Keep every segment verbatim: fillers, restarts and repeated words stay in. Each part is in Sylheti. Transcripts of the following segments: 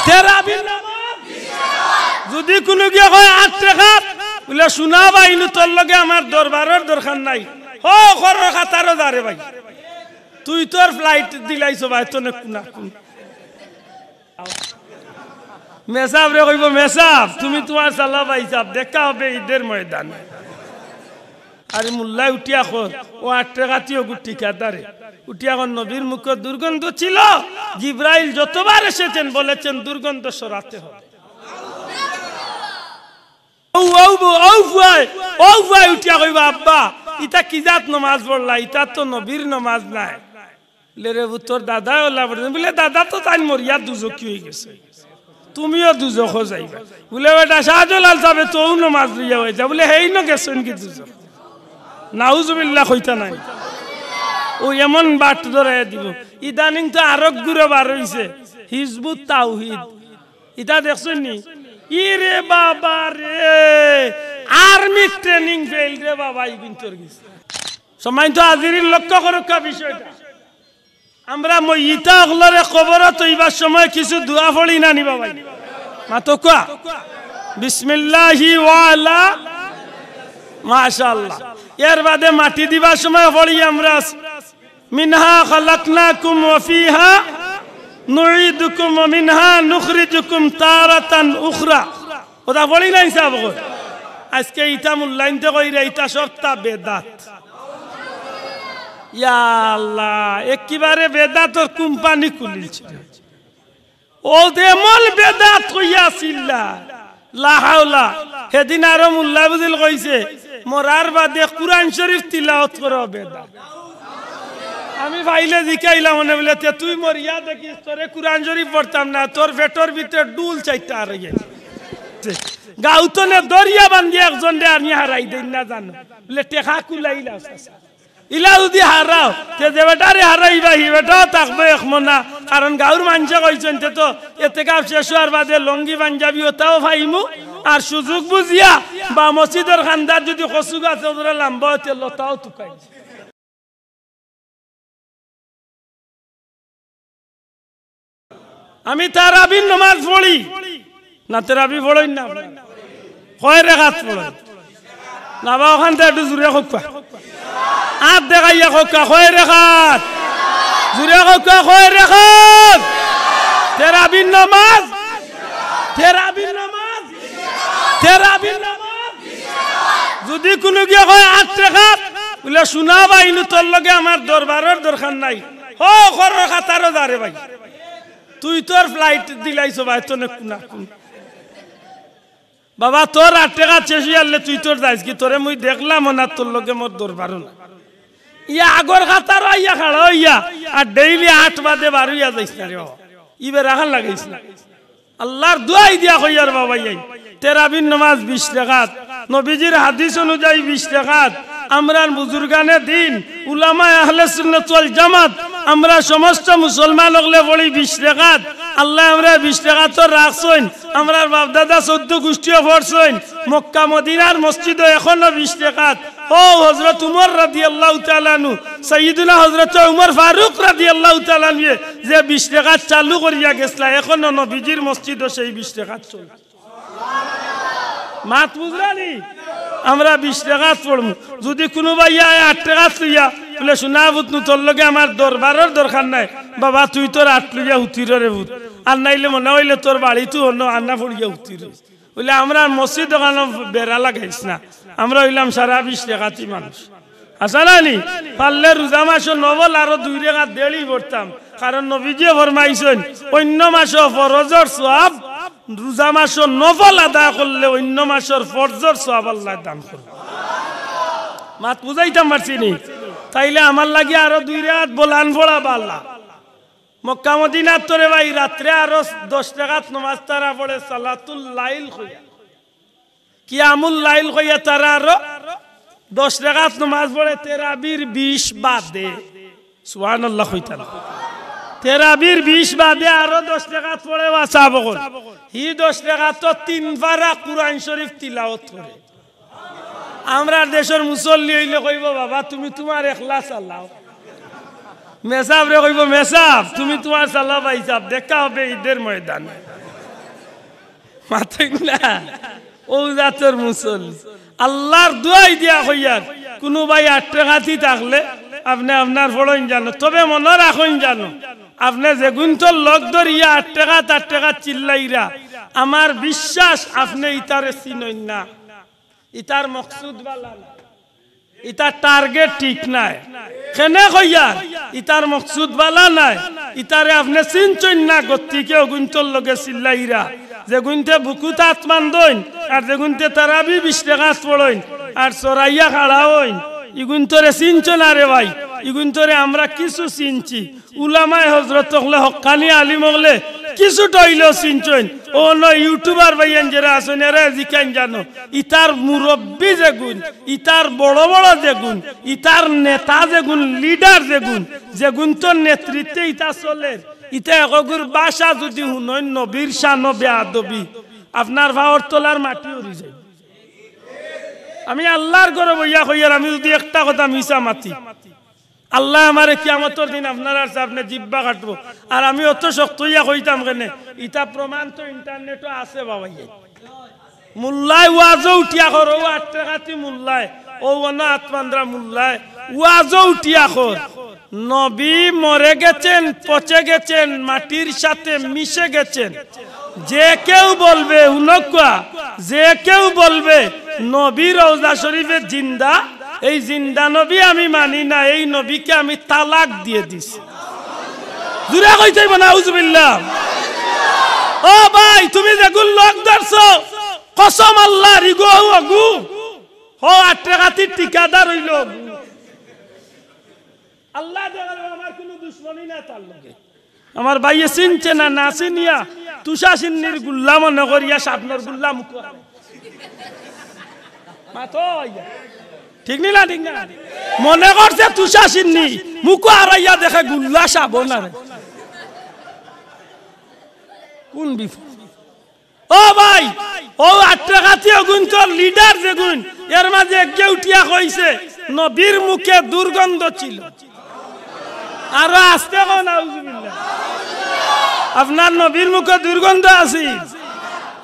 তেরাবির নামাজ যদি কুনুগিয়ে কয় আট রেকাত, বুলে, "হুনা বা, ইনু তোর লগে আমার দরবারর দরকার নাই, হউ ঘরর কাতারো যা রে ভাই, তুই তোর flight দিলাইছ ভাই, তনে কুনা কুন।" মেসাবরে কইবো, "মেসাব, তুমি তুমার চালা ভাইসাব, দেখা হবে ঈদের ময়দানে।" আরে মুল্লায় উঠিয়া কর, ও আট রেকাতি অগু ঠিকাদারে। উঠিয়া কর, "নবীর মুখো দুর্গন্ধ ছিল, জিব্রাইল যতবার এসেছেন বলেছেন দুর্গন্ধ সরাতে হবে।" ও, ও, ও, ও ফুয়ায়, ও ফুয়ায় উঠিয়া কইবা, "আব্বা, ইতা কি জাত নমাজ পড়লা? ইতা তো নবীর নমাজ নায়।" বুলে, "রে পুত, তোর দাদায় অলা পড়ছইন।" বুলে, "দাদা তো তাইন মরিয়া দুজখি অইগেছে, তুমিও দুজখো যাইবা।" বুলে, "বেটা, শাহজালাল সাবে তো অউ নমাজ লইয়া অইতা।" বুলে, "হেইন গেছইন কি দুজখো?" নাউজুবিল্লাহ কইতা নায়। ও এমন বাট ধরাইয়া দিবো। ইদানিং তো আরক গুরু বার অইছে, হিজবুত তাওহীদ। ইতা দেখছইন নি? ইরে বাবা রে, army training fail রে বাবা, ইগুইন্তর গেছে। সম্মানিত হাজিরিন, লক্ষ্য করউক্কা বিষয়টা। আমরা মইয়িতা অকলরে কবরো থইবার সময় কিছু দোয়া পড়ি না নি বাবা? মাতউক্কা। বিসমিল্লাহি ওয়া আলা, মাশাআল্লাহ। এর বাদে মাটি দিবার সময় পড়ি আমরা, "মিনহা খালাকনাকুম ওয়া ফিহা নুঈদুকুম ওয়া মিনহা নুখরিজুকুম তারাতান উখরা।" কথা পড়ি না হিসাব কর। আজকে ইতা মুল্লাইন্তে কইরা, ইতা সবতা বেদাত। ইয়া আল্লাহ, একেবারে বেদাতর কোম্পানি খুলিলছে। ও যে এমন বেদাত কইয়া আছিলা, লা হাওলা। হেদিন আরো মুল্লা বুজিল কইছে, "মরার বাদে কুরআন শরীফ তিলাওত করা বেদাত।" আমি ফাইলে জিকাইলাম, মনে বুলে, "তে তুই মরিয়া দেখিস, তোরে কুরআন শরীফ পড়তাম না, তোর পেটর ভিতরে ডুল চাইরটা আর গেছে।" গাউতনে দরিয়া বান্ধিয়া একজনরে আমি হারাই দেই না জানো, বুলে, "টেকা কুলাইলা।" ইলা যুদি হারাও, তে যে বেটারে হারাইবা, হি বেটাও থাকবো এক মনা। কারণ গাউর মানষে কইছইন, তে তো এতেকাফ শেষ অওয়ার বাদে লুঙ্গি পাঞ্জাবি অতাও পাইমু, আর সুযোগ বুঝিয়া বা মসজিদর কান্দাত যুদি কচু গাছ অতরা লাম্বা অয়, তে লতাও তুকাই। আমি তারাবির নমাজ পড়ি না, তারাবি পড়ইন না? কয় রেকাত পড়ইন? না বা, অখানতা একটু জুরে কউক্কা। আত দেখাইয়া কউক্কা, কয় রেকাত? জুরে কউক্কা, কয় রেকাত? তারাবির নমাজ, তারাবির নমাজ, তারাবির নমাজ। যুদি কুনুগিয়ে কয় আট রেকাত, বুলে, "হুনা বা, ইনু তোর লগে আমার দরবারর দরকার নাই, হউ ঘরর কাতারো যা রে ভাই, তুই তোর flight দিলাইছ ভাই, তনে কুনা কুন।" বাবা, তোর আট রেকাত শেষ অইয়ারলে তুই তোর যাইস গি, তোরে মুই দেখলাম না, তোর লগে মোর দরবারও না। ইয়া আগর কাতারো আইয়া খাড়া অইয়া, আর daily আট বাদে বার অইয়া যাইস না রে বাবা, ইবে রাখান লাগাইস না। আল্লার দুয়াই দিয়া কইয়ার বাবা, এই তারাবির নমাজ বিশ রেকাত। নবীজির হাদিস অনুযায়ী বিশ রেকাত। আমরার বুজুর্গানে দিন, উলামায়ে আহলে সুন্নাত ওয়াল জামাত, আমরা সমস্ত মুসলমান অকলে পড়ি বিশ রেকাত। আল্লায় আমরারে বিশ রেকাতো রাখছইন। আমরার বাপ-দাদা চৌদ্দ গুষ্টিও পড়ছইন। মক্কা মদিনার মসজিদো এখনো বিশ রেকাত। ও হযরত উমর রাদিয়াল্লাহু তাআলা আনহু, সাইয়্যিদুনা হযরত উমর ফারুক রাদিয়াল্লাহু তাআলা আনহুয়ে যে বিশ রেকাত চালু করিয়া গেছলা, এখনো নবীজির মসজিদো সেই বিশ রেকাত চলে। মাত বুঝরানি? আমরা বিশ রেকাত পড়মু। যুদি কুনু ভাইয়ে আয় আট রেকাত লইয়া, বুলে, "হুনা পুত নু, তোর লগে আমার দরবারর দরকার নাই। বাবা, তুই তোর আট লইয়া হুতির রে পুত। আর নাইলে মনে অইলে তোর বাড়িত অনো আনা পড়িয়া হুতির।" বুলে, "আমরার মসজিদ অখানো বেড়া লাগাইস না। আমরা অইলাম সারা বিশ রেকাতি মানুষ।" হাছা না নি? পারলে রোজা মাসো নফল আরো দুই রেকাত দেড়ি পড়তাম। কারণ নবীজিয়ে ফরমাইছইন, অইন্য মাসো ফরজর সওয়াব, রোজা মাসো নফল আদায় করলে অইন্য মাসর ফরজর সওয়াব আল্লায় দান করইন। মাত বুঝাইতাম পারছি নি? তাইলে আমার লাগি আরো দুই রেকাত বলান পড়া বালা। মক্কা মদিনাত তো রে ভাই রাত্রে আরো দশ রেকাত নমাজ তারা পড়ে সালাতুল লাইল কইয়া। কিয়ামুল লাইল কইয়া তারা আরো দশ রেকাত নমাজ পড়ে তেরাবির বিশ বাদে। সুবহানাল্লাহ কইতা না। তেরাবির বিশ বাদে আরো দশ রেকাত পড়ে ওয়া সাহাবগণ। হি দশ রেকাত তো তিন পারা কুরআন শরীফ তিলাওত করে। আমরার দেশর মুসল্লি অইলে কইবো, "বাবা, তুমি তুমার একলা চালাও।" মেসাবরে কইবো, "মেসাব, তুমি তুমার চালাও, ভাইসাব, দেখা হবে ঈদের ময়দানে।" মাতইন না, অউ জাতর মুসল্লি। আল্লার দুয়াই দিয়া কইয়ার, কুনু ভাই আট রেকাতি থাকলে আপনে আপনার পড়ইন জানো, তবে মনো রাখইন জানো, আপনে যেগুইন্তর লগ ধরিয়া আট রেকাত, আট রেকাত চিল্লাইরা, আমার বিশ্বাস আপনে ইতারে চিনইন না, ইতার মকসুদ বালা না। ইতার target ঠিক নায়। কেনে কইয়ার? ইতার মকসুদ বালা নায়। ইতারে আপনে চিনছইন না, গতিকে অগুইন্তর লগে চিল্লাইরা। যেগুইন্তে বুকুত আত বান্ধইন, আর যেগুইন্তে তারাবি বিশ রেকাত পড়ইন, আর চড়াইয়া খাড়া অইন, ইগুইন্তরে চিনছো না রে ভাই। ইগুইন্তরে আমরা কিছু চিনছি। উলামায়ে হজরত অকলে, হক্কানি আলিম অকলে কিছুটা অইলেও চিনছইন। অউ অনো YouTuber ভাইয়াইন যেরা আছইন, এরা জিকাইন জানো, ইতার মুরব্বি যেগুইন, ইতার বড় বড় যেগুইন, ইতার নেতা যেগুইন, leader যেগুইন, যেগুইন্তর নেতৃত্বে ইতা চলের, ইতা একগুর ভাষা যুদি হুনইন, নবীর শানো বেয়াদবি, আপনার পাওর তলার মাটি উড়ি যায়। আমি আল্লার ঘরো বইয়া কইয়ার, আমি যুদি একটা কথা মিছা মাতি, আল্লায় আমারে কিয়ামতর দিন আপনারার সামনে জিব্বা কাটবো। আর আমি অত শক্ত অইয়া কইতাম কেনে? ইতা প্রমাণ তো internet-ও আছে বাবাইয়ে। মুল্লায় ওয়াজো উঠিয়া কর, অউ আট রেকাতি মুল্লায়, অউ অনো আত বান্ধরা মুল্লায়, ওয়াজো উঠিয়া কর, নবী মরে গেছেন, পচে গেছেন, মাটির সাথে মিশে গেছেন। যে কেউ বলবে, হুনউক্কা, যে কেউ বলবে নবী রওজা শরীফে জিন্দা, এই জিন্দা নবী আমি মানি না, এই নবীকে আমি তালাক দিয়ে দিছি। জুরে কইতাইবো না, আউজুবিল্লাহ। ও ভাই, তুমি যেগুর লগ ধরছো, কসম আল্লার, ইগু অগু, অউ আট রেকাতির ঠিকাদার অইলো অগু। আল্লায় দেখইন, আমার কুনু দুশমনি নাই তার লগে। আমার ভাইয়ে চিনছে না, না চিনিয়া তুষার সিন্নির গুল্লা মনে করিয়া সাবনর গুল্লা মুখো। মাতো ইয়া। ঠিক নি না, ঠিক না? মনে করছে তুষার সিন্নি, মুখো আড়াইয়া দেখে গুল্লা সাবন আরে। কুন বিপদ? ও ভাই, অউ আট রেকাতি অগুইন্তর leader যেগুইন, এর মাঝে একগে উঠিয়া কইছে, নবীর মুখে দুর্গন্ধ ছিল। আরো আস্তে কও, নাউজুবিল্লাহ। আপনার নবীর মুখো দুর্গন্ধ আছিল?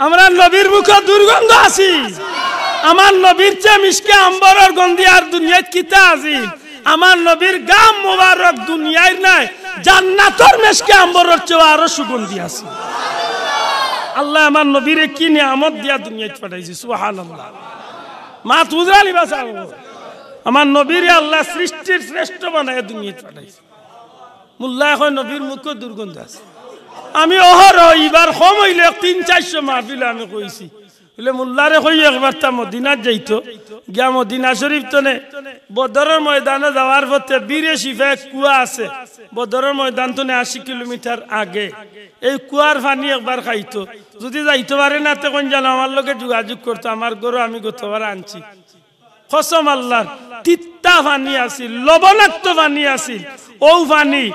আমরার নবীর মুখো দুর্গন্ধ আছিল? আমার নবীর চেয়ে মিশকে আম্বরর গন্ধি আর দুনিয়াত কিতা আছিল? আমার নবীর গাম মোবারক দুনিয়ার নায়, জান্নাতর মিশকে আম্বরর চেয়ে আরো সুগন্ধি আছে। আল্লায় আমার নবীরে কি নিয়ামত দিয়া দুনিয়াত পাঠাইছে, সুবহানাল্লাহ। মাত বুঝরানি বা সাব? আমার নবীরে আল্লায় সৃষ্টির শ্রেষ্ঠ বানাইয়া দুনিয়াত পাঠাইছে। মুল্লায় কয় নবীর মুখো দুর্গন্ধ আছে। আমি অহরহ, ইবার কম অইলে তিন চাইরশো মাহফিলো আমি কইছি। অইলে মুল্লারে কই একবারতা মদিনাত যাইতো, গিয়া মদিনা শরীফ তনে বদরর ময়দানো যাওয়ার পথে বীরে শিফা এক কুয়া আছে, বদরর ময়দান তনে আশি কিলোমিটার আগে। এই কুয়ার পানি একবার খাইতো। যুদি যাইতো পারে না, তে কইন জানো, আমার লগে যোগাযোগ করতো, আমার ঘরো আমি গতবার আনছি। কসম আল্লার, তিত্তা পানি আছিল, লবণাক্ত পানি আছিল, অউ পানি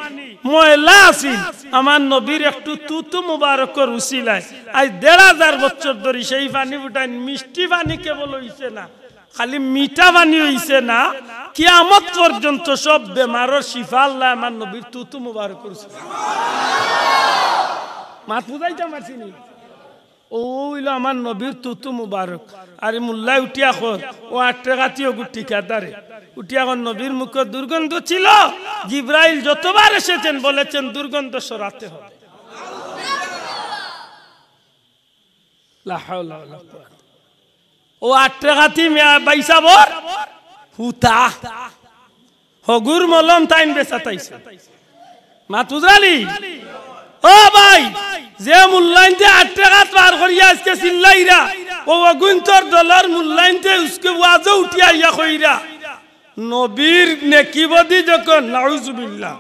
ময়লা আছিল। আমার নবীর একটু থুথু মুবারকর উছিলায় আইজ দেড় হাজার বছর ধরি সেই পানি ফুটাইন, মিষ্টি পানি কেবল অইছে না, খালি মিঠা পানি অইছে না, কিয়ামত পর্যন্ত সব বেমারর শিফা আল্লায় আমার নবীর থুথু মুবারকর উছিলায়। মাত বুঝাইতাম পারছি নি? অউ অইলো আমার নবীর থুথু মুবারক। আরে মুল্লায় উঠিয়া কর, অউ আট রেকাতি অগুর ঠিকাদারে। উঠিয়া কর, নবীর মুখো দুর্গন্ধ ছিল, জিব্রাইল যতবার এসেছেন বলেছেন দুর্গন্ধ সরাতে হবে। লা হাওলা ওয়ালা কুওয়াতা। অউ আট রেকাতি মিয়া ভাইসাবর হুতা। হগুর মলম তাইন বেচাত আইছে। মাত বুঝরানি? ও ভাই, যে মুল্লাইন্তে আট রেকাত পার করিয়া আইজকে চিল্লাইরা, অউ অগুইন্তর দলর মুল্লাইন্তে উসকে ওয়াজো উঠিয়া আইয়া কইরা, নবীর নেকিবদি যখন, নাউজুবিল্লাহ,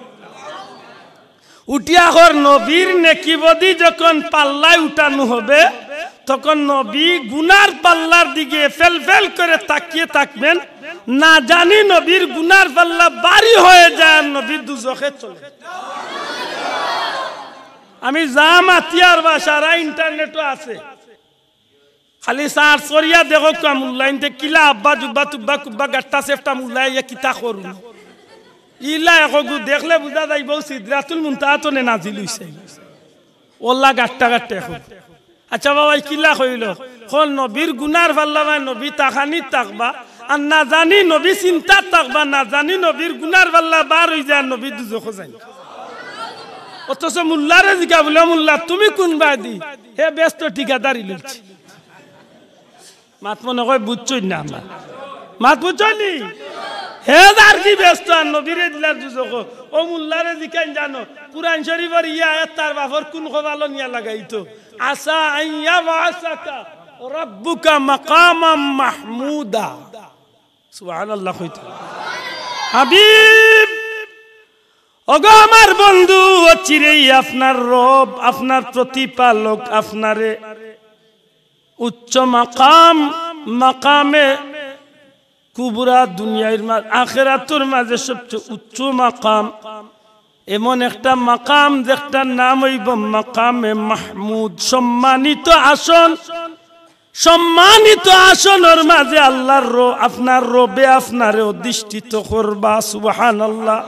উঠিয়া কর, নবীর নেকিবদি যখন পাল্লায় উঠানো হবে, তখন নবী গুনার পাল্লার দিকে ফেল ফেল করে তাকিয়ে থাকবেন। না জানি নবীর গুনার পাল্লা ভারী হয়ে যায় আর নবী দুজখে চলে। আমি যা মাতিয়ার বা সারা internet-ও আছে। খালি search করিয়া দেখউক্কা মুল্লাইন্তে কিলা আব্বা জুব্বা তুব্বা কুব্বা গাট্টা সেফটা মুল্লায় ইয়া কিতা করুন। ইলা একগু দেখলে বুঝা যাইবো সিদরাতুল মুনতাহা তনে নাজিল অইছে। অলা গাট্টা গাট্টা একগু। আচ্ছা বাবা, ই কিলা কইলো? কইন নবীর গুনার পাল্লা বায় নবী তাকানিত থাকবা, আর না জানি নবী চিন্তাত থাকবা, না জানি নবীর গুনার পাল্লা বার অইযায় আর নবী দুজখো যাইন। অথচ মোল্লারে জিকা বুলে, "মোল্লা, তুমি কুন বায়দি?" হে বেহেস্তো ঠিকাদারি লইছে। মাত মনে কয় বুঝছইন না আমার। মাত বুঝছইন নি? হে যারগি বেহেস্তো আর নবীরে দিলার দুজখো। অউ মোল্লারে জিকাইন জানো, কুরআন শরীফর ই আয়াত তার বাপর কুন কপালো নিয়া লাগাইতো? আসা আন ইয়াবআসাকা রাব্বুকা মাকামাম মাহমুদা। সুবহানাল্লাহ কইতো। হাবিব, ওগো আমার বন্ধু, অচিরেই আপনার রব, আপনার প্রতিপালক আপনারে উচ্চ মাকাম, মাকামে কুবরা, দুনিয়ার মা-, আখেরাতর মাঝে সবচেয়ে উচ্চ মাকাম, এমন একটা মাকাম যেটার নাম অইবো মাকামে মাহমুদ, সম্মানিত আসন। সম্মানিত আসনর মাঝে আল্লাহর র-, আপনার রবে আপনারে অধিষ্ঠিত করবা। সুবহানাল্লাহ।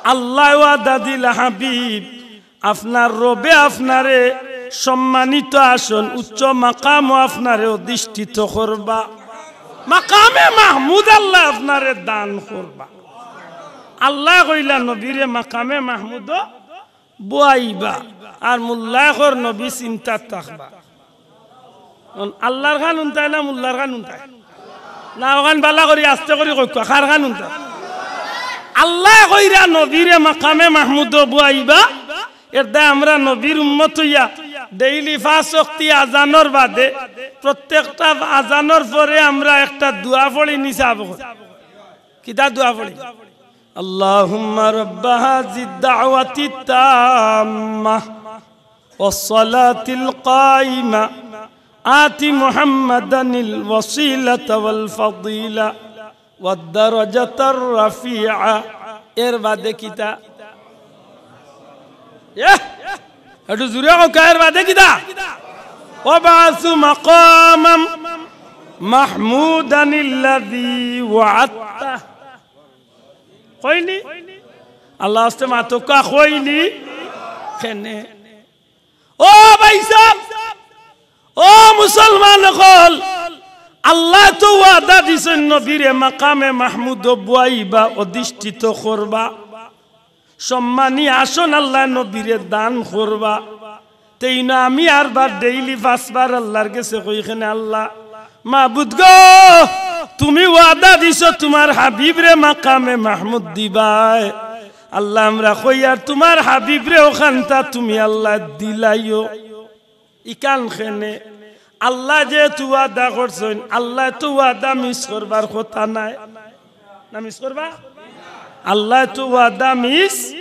আল্লায় ওয়াদা দিলা, হাবিব, আপনার রবে আপনারে সম্মানিত আসন, উচ্চ মাকামো আপনারে অধিষ্ঠিত করবা। মাকামে মাহমুদ আল্লায় আপনারে দান করবা। আল্লায় কইলা নবীরে মাকামে মাহমুদো বওয়াইবা, আর মোল্লায় কর নবী চিন্তাত থাকবা। অন আল্লাহর খান হুনতায় না মোল্লার খান হুনতায়? না, অখান বালা করি আস্তে করি কউক্কা, কার খান হুনতায়? আল্লায় কইরা নবীরে মাকামে মাহমুদো বওয়াইবা। এরদায় আমরা নবীর উম্মত অইয়া ডেইলি পাঁচ ওয়াক্তি আজানর বাদে প্রত্যেকটা আজানর পরে আমরা একটা দোয়া পড়ি নি সাব। কিতা দোয়া পড়ি? اللهم رب هذه الدعوة التامة والصلاة القائمة آت محمدا الوسيلة والفضيلة والدرجة الرفيعة। এর বাদে কিতা? এহ! একটু জুরে কউক্কা, এর বাদে কিতা? وابعثه مقاما محمودا الذي وعدته। কইনি? আল্লার ওয়াস্তে মাতউক্কা, কইনি? কেনে? ও ভাইসাব, ও মুসলমান অকল, আল্লায় তো ওয়াদা দিছইন নবীরে মাকামে মাহমুদো বওয়াইবা, অধিষ্ঠিত করবা। সম্মানী আসন আল্লায় নবীরে দান করবা। তেইন আমি আরবার ডেইলি পাঁচবার আল্লার গেছে কই কেনে, "আল্লা, মাবুদ গো, তুমি ওয়াদা দিছো তুমার হাবিবরে মাকামে মাহমুদ দিবায়। আল্লা, আমরা কইয়ার তুমার হাবিবরে অখানতা তুমি আল্লা দিলাইও।" ইখান কেনে? আল্লায় যেহেতু ওয়াদা করছইন, আল্লায় তো ওয়াদা মিস করবার কথা নায়। না মিস করবা? আল্লায় তো ওয়াদা মিস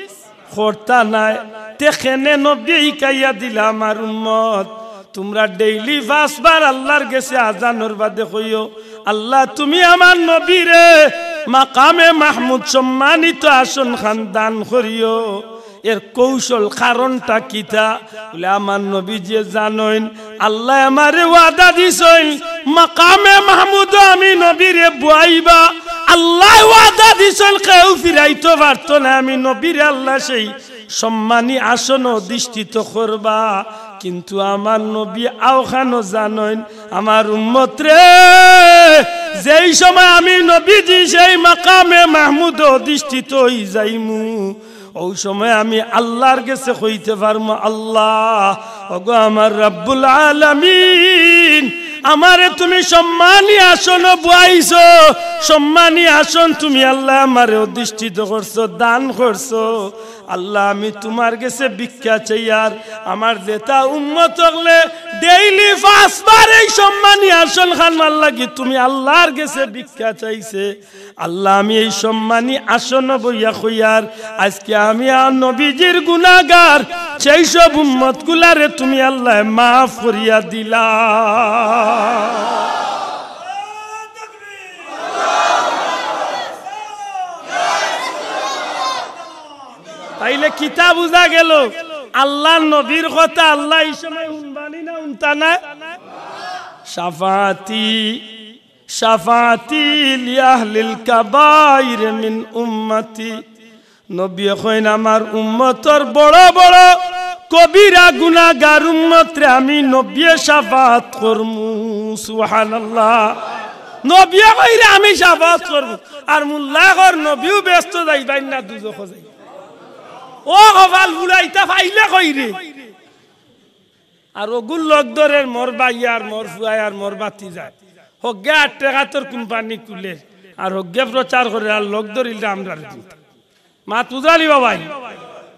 করতা নায়। তে কেনে নবীয়ে হিকাইয়া দিলা, "আমার উম্মত, তুমরা ডেইলি পাঁচবার আল্লার গেছে আজানর বাদে কইও, 'আল্লা, তুমি আমার নবীরে মাকামে মাহমুদ সম্মানিত আসন খান দান করিও।'" এর কৌশল, কারণটা কিতা? বুলে, আমার নবীজিয়ে জানইন, আল্লায় আমারে ওয়াদা দিছইন, মাকামে মাহমুদো আমি নবীরে বওয়াইবা। আল্লায় ওয়াদা দিছইন, কেউ ফিরাইতো পারতো নায়, আমি নবীরে আল্লা সেই সম্মানী আসনো অধিষ্ঠিত করবা। কিন্তু আমার নবী অখানও জানইন, আমার উম্মতরে, যেই সময় আমি নবীজি সেই মাকামে মাহমুদো অধিষ্ঠিত অইযাইমু, অউ সময় আমি আল্লার গেছে কইতে পারমু, "আল্লা, ওগো আমার রাব্বুল আলামিন, আমারে তুমি সম্মানী আসনো বওয়াইছো, সম্মানী আসন তুমি আল্লায় আমারে অধিষ্ঠিত করছো, দান করছো। আল্লা, আমি তুমার গেছে ভিক্ষা চাইয়ার।" আমার যেতা উম্মত অকলে ডেইলি পাঁচবার এই সম্মানী আসন খান পাওয়ার লাগি তুমি আল্লার গেছে ভিক্ষা চাইছে, আল্লা, আমি এই সম্মানী আসনো বইয়া কইয়ার, আইজকে আমি আর নবীজির গুনাগার, সেই সব উম্মতগুলারে তুমি আল্লায় মাফ করিয়া দিলা। তাইলে কিতা বুঝা গেল? আল্লার নবীর কথা আল্লায় ই সময় হুনবানি না হুনতা নায়? শাফাতি শাফাতি লিআহলিল কাবাইর মিন উম্মতি। নবীয়ে কইন, আমার উম্মতর বড় বড় কবিরা গুনাগার উম্মতরে আমি নবিয়ে শাফাআত করমু। সুবহানাল্লাহ। নবিয়ে কইরা আমি শাফাআত করমু। আর মুল্লায় কর নবীও বেহেস্তো যাইবা না, দুজখো যাইবা। ও কপাল পুড়া, ইতা পাইলে কইরে। আর অগুর লগ ধরের মোর ভাই আর মোর ফুয়ায় আর মোর ভাতিজায়। হগ্গে আট টেকাতর কোম্পানি খুলের, আর হগ্গে প্রচার করের, আর লগ ধরিলতা আমরারে দিতা। মাত বুঝালি বা ভাই?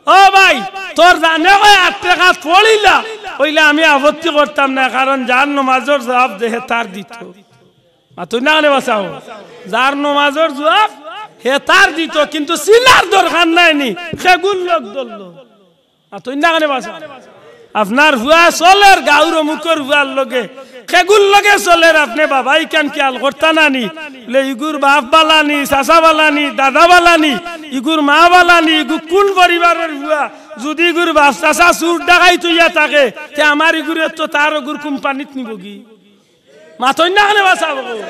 ও ভাই, তোর জানে কয় আট টেকাত পড়িলা, অইলে আমি আপত্তি করতাম না, কারণ যার নমাজর জুয়াব দেহে তার দিত। মাতইন না কেনে বা ছাব? যার নমাজর জুয়াব হে তার দিত, কিন্তু চিনার দরকার নাই নি, কেগুর লগ ধরলো। মাতইন না কেনে বা ছাব? আপনার ফুয়া চলের গাউর অমুকর ফুয়ার লগে, কেগুর লগে চলের, আপনে বাবা ইখান খিয়াল করতা না নি? বুলে, ইগুর বাপ বালা নি, চাচা বালা নি, দাদা বালা নি, ইগুর মা বালা নি, ইগু কুন পরিবারর ফুয়া? যুদি ইগুর বাপ চাচা চুর ডাকাইত অইয়া থাকে, তে আমার ইগুরে তো তার অগুর কোম্পানিত নিবোগি। মাতইন না কেনে বা ছাব?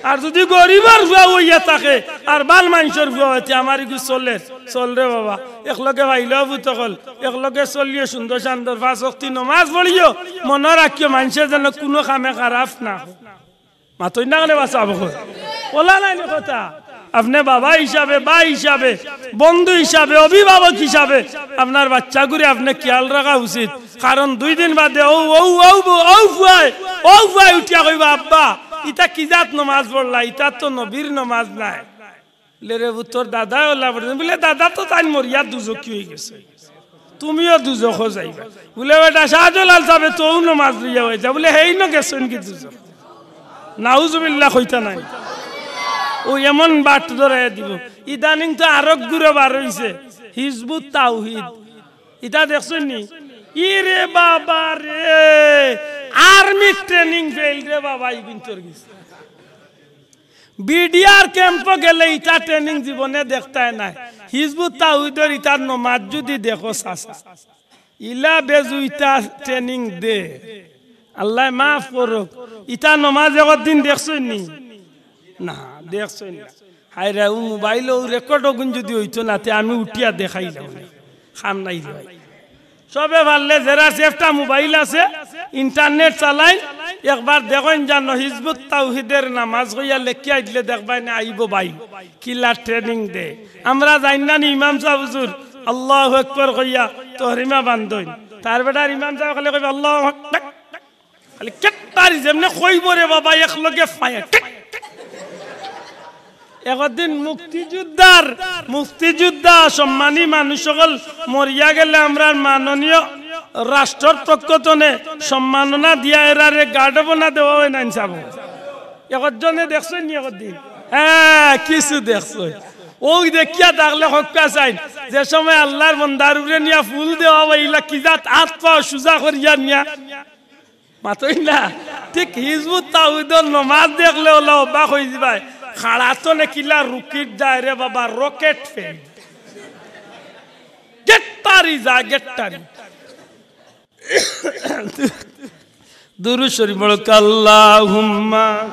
আর যুদি গরিবর ফুয়া অইয়া থাকে, আর ভালা মানষর ফুয়া অয়, তে আমার ইগু চলের, চলরে বাবা। একলগে ভাইলা পুত অকল, একলগে চলিও, সুন্দর সান্দর পাঁচ ওয়াক্তি নমাজ পড়িও, মনো রাখিও মানষে যেন কুনু কামে খারাপ না কয়। মাতইন না কেনে বা ছাব? অলা নায় নি কথা? আপনে বাবা হিসাবে, ভাই হিসাবে, বন্ধু হিসাবে, অভিভাবক হিসাবে আপনার বাইচ্চাগুরে আপনে খিয়াল রাখা উচিত। কারণ দুই দিন বাদে অউ, অউ, অউ, অউ ফুয়ায়, অউ ফুয়ায় উঠিয়া কইবা, "আব্বা, ইতা কি জাত নমাজ পড়লা? ইতা তো নবীর নমাজ নায়।" বুলে, "রে পুত, তোর দাদায় অলা পড়ছইন।" বুলে, "দাদা তো তাইন মরিয়া দুজখি অইগেছে।" তুমিও দুজখো যাইবা। বুলে, "বেটা, শাহজালাল ছাবে তো অউ নমাজ লইয়া অইতা।" বুলে, "হেইন গেছইন গি দুজখো।" নাউজুবিল্লাহ কইতা নায়? অউ এমন বাট ধরাইয়া দিবো। ইদানিং তো আরক গুরু বার অইছে, হিজবুত তাওহীদ। ইতা দেখছইন নি? ইরে বাবা রে, আর্মির training fail রে বাবা, ইগুইন্তর গেছে। বিডিআর ক্যাম্পো গেলে ইতা training জীবনে দেখতায় নায়। হিজবুত তাওহীদর ইতার নমাজ যুদি দেখো চাচা, ইলা বেজুইতা training দে। আল্লায় মাফ করউক। ইতা নমাজ একদিন দেখছইন নি? না, দেখছইন না। হায়রে, অউ মোবাইলো অউ record অগুন যুদি অইতো না, তে আমি উঠিয়া দেখাইলাম অনে। কাম নাই রে ভাই। সবে পারলে যেরার একটা মোবাইল আছে, internet চালাইন, একবার দেখইন যেন হিজবুত তাওহীদর নমাজ কইয়া লেখিয়া দিলে দেখবায় নে আইবো ভাই, কিলা training দে। আমরা যাইন না নি ইমাম ছাব হুজুর, আল্লাহু আকবার কইয়া তহরিমা বান্ধইন। তার বেটার ইমাম ছাব খালি কইবা, "আল্লাহু আকবার।" খালি কেট্টারি যেমনে কইবো রে বাবা, একলগে ফায়ার। একদিন মুক্তিযোদ্ধার, মুক্তিযোদ্ধা সম্মানী মানুষ অকল মরিয়া গেলে আমরার মাননীয় রাষ্ট্রর পক্ষ তনে সম্মাননা দিয়া এরারে guard of honour দেওয়া অয় নায় নি ছাব? একজনে দেখছইন নি একদিন? হ্যাঁ, কিছু দেখছইন। অউ দেখিয়া থাকলে কউক্কা চাইন, যে সময় আল্লার বন্দার উপরে নিয়া ফুল দেওয়া অয়, ইলা কি জাত আত পাও সুজা করিয়া নিয়া মাতইন না। ঠিক হিজবুত তাওহীদর নমাজ দেখলে অলা অবাক অইযিবায়। খাড়া তনে কিলা রুকিট যায় রে বাবা, rocket fail। গেট্টারি যায়, গেট্টারি। দুরূদ শরীফ পড়ো, আল্লাহুম্মা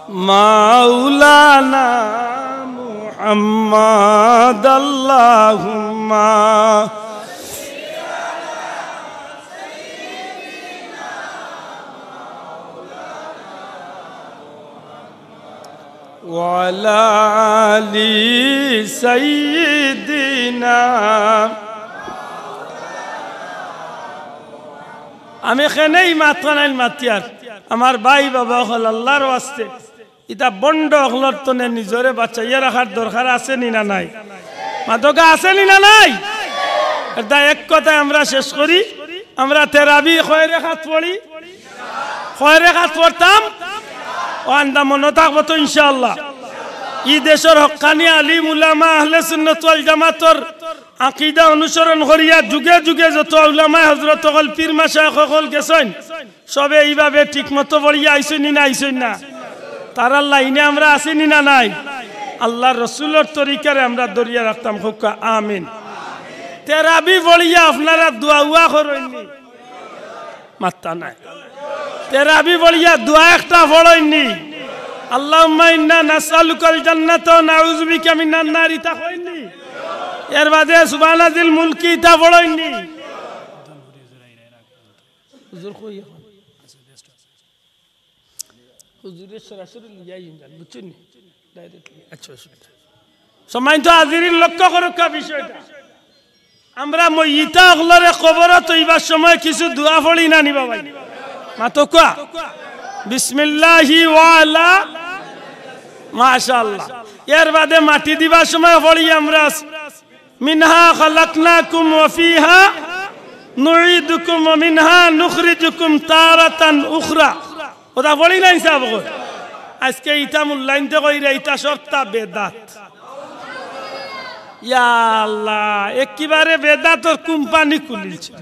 মাওলানা মুহাম্মদ, আল্লাহুম্মা। ওয়ালা আলি সাইয়্যিদিনা। আমি কেনে ই মাতখানাইন মাতিয়ার, আমার ভাই বাবা অকল, আল্লার ওয়াস্তে, ইতা ভন্ড অকলর তনে নিজরে বাচাইয়া রাখার দরকার আছে নি না নাই? মাতউক্কা, আছে নি না নাই? ইতা এক কথায় আমরা শেষ করি, আমরা তেরাবি কয় রেকাত পড়ি? কয় রেকাত পড়তাম? অউ আন্দা মনো থাকবো তো ইনশাআল্লাহ। ই দেশর হক্কানি আলিম উলামা আহলে সুন্নত ওয়াল জামাতর আকিদা অনুসরণ করিয়া যুগে যুগে যত উলামায়ে হযরত অকল, পীর মাশায়েখ অকল গেছইন, সবে ইভাবে ঠিকমতো পড়িয়া আইছইন নি না আইছইন না? তারার লাইনে আমরা আছি নি না নাই? আল্লার রসুলর তরিকারে আমরা ধরিয়া রাখতাম, কউক্কা আমিন। তেরাবি পড়িয়া আপনারা দোয়া উয়া করইন নি? মাত্তা নাই। তেরাবি পড়িয়া দোয়া একটা পড়ইননি, আল্লাহুম্মা ইন্না নাসআলুকাল জান্নাতা ওয়া নাউযু বিকা মিনান নার, ইতা কইননি। এর বাদে সুবহানাজিল মুলকি ইতা পড়ইননি। হুজুর কই এখন? হুজুরে সরাসরি লইয়া আইন যান, বুঝছইন নি? Directly। আচ্ছা, অসুবিধা নাই। সম্মানিত হাজিরিন, লক্ষ্য করউক্কা বিষয়টা। আমরা মইয়িতা অকলরে কবরো থইবার সময় কিছু দোয়া পড়ি না নি বা ভাই? মাতউক্কা। বিসমিল্লাহি ওয়া আলা, মাশাআল্লাহ। এর বাদে মাটি দিবার সময় পড়ি আমরা, মিনহা খালাকনাকুম ওয়া ফিহা নুঈদুকুম ওয়া মিনহা নুখরিজুকুম তারাতান উখরা। ওটা পড়ি না হিসাব কর। আজকে ইতা মূল্যায়ন তো কইরা, ইতা সবটা বেদাত। ইয়া আল্লাহ, একেবারে বেদাতর কোম্পানি খুলিলছে।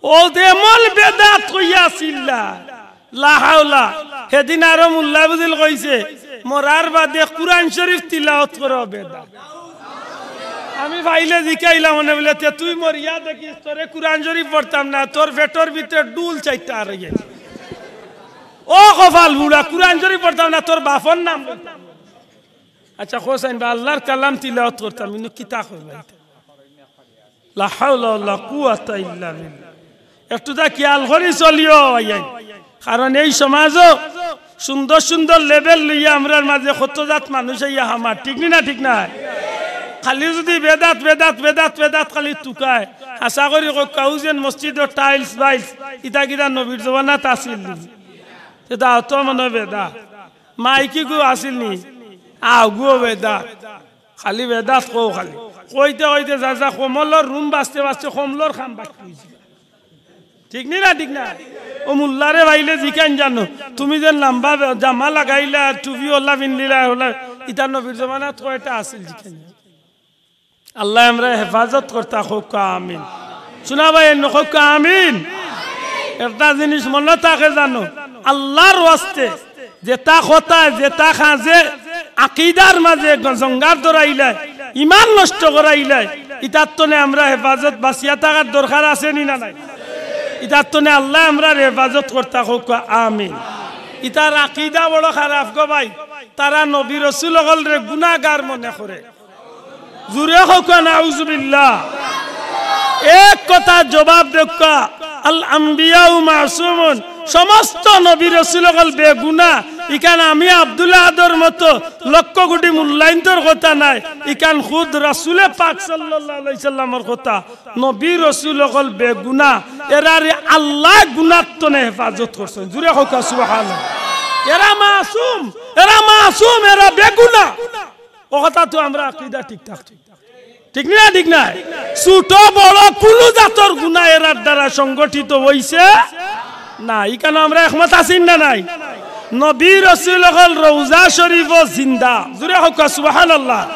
ও যেমন বেদাত কইয়া চিল্লা, লা হাওলা। হেদিন আরো মোল্লা বুজিল কইছে, মরার বাদে কুরআন শরীফ তিলাওত করা বেদাত। আমি ফাইলে জিকাইলাম, মনে বলে, "তে তুই মরিয়া দেখিস, তোরে কুরআন শরীফ পড়তাম না, তোর পেটর ভিতরে ডুল চাইরটা আর গেছে।" ও কপাল বুড়া, কুরআন শরীফ পড়তাম না, তোর বাপর নাম লইতাম। আচ্ছা, হোসেন বা আল্লাহর কালাম তিলাওত করতাম, কিন্তু কিতা করবে? লা হাওলা ওয়ালা কুওয়াতা ইল্লা বিল্লাহ। একটু তা খেয়াল করি চলিও, ভাইয়াইন। কারণ এই সমাজও সুন্দর সুন্দর লেভেল লইয়া আমরার মাঝে কত জাত মানুষ আইয়া হামার, ঠিক নি না? ঠিক না? খালি যদি বেদাত, বেদাত, বেদাত, বেদাত খালি তুকায়, আশা করি কউক্কা অউ যেন মসজিদর টাইলস বাইলস, ইতা কিতা নবীর জমানাত আছিল নি? তে দাও তো মনে হয় বেদাত। মাইকি গু আছিল নি? আগুও বেদাত। খালি বেদাত কও খালি। কইতে কইতে যা যা কমলর রুম বাঁচতে বাঁচতে কমলর খাম বাকি অইছে। ঠিক নি না? ঠিক না? ও মোল্লারে পাইলে জিকাইন জানো, তুমি যে লম্বা বে-, জামা লাগাইলা, টুপি ওলা পিনলিলা, ওলা, ইতা নবীর জমানাত কয়টা আছিল জিকাইন জানো? আল্লায় আমরারে হেফাজত করতা, কউক্কা আমিন। শুনা ভাই, এন কউক্কা আমিন। একটা জিনিস মনো থাকে জানো, আল্লাহর ওয়াস্তে যেতা কথায়, যেতা কাজে আকিদার মাঝে গ-, জঙ্গার ধরাইলায়, ইমান নষ্ট করাইলায়, ইতার তনে আমরা হেফাজত বাঁচিয়া থাকার দরকার আছে নি না নাই? ইতার তনে আল্লায় আমরারে হেফাজত করতা, কউক্কা আমিন। ইতার আকিদা বড় খারাপ গো ভাই, তারা নবী রসুল অকলরে গুনাগার মনে করে। জুরে কউক্কা নাউজুবিল্লাহ। এক কথা জবাব দেউক্কা, আল আম্বিয়াউ মাসুমুন, সমস্ত নবী রসুল অকল বেগুনা। ইখান আমি আব্দুল আহাদর মতো লক্ষ কোটি মোল্লাইন্তর কথা নায়, ইখান খুদ রাসুলে পাক সাল্লাল্লাহু আলাইহি সাল্লামর কথা। নবী রসুল অকল বেগুনা, এরারে আল্লায় গুনার তনে হেফাজত করছইন। জুরে কউক্কা সুবহানাল্লাহ। এরা মাসুম, এরা মাসুম, এরা বেগুনা। ও কথা তো আমরা আকিদা ঠিক থাকতো। ঠিক না? ঠিক না? ছোট বড় কুনু জাতর গুনা এরার দ্বারা সংগঠিত অইছে না। ইখানো আমরা একমত আছি না নাই? নবী রসুল অকল রওজা শরীফও জিন্দা। জুরে কউক্কা সুবহানাল্লাহ।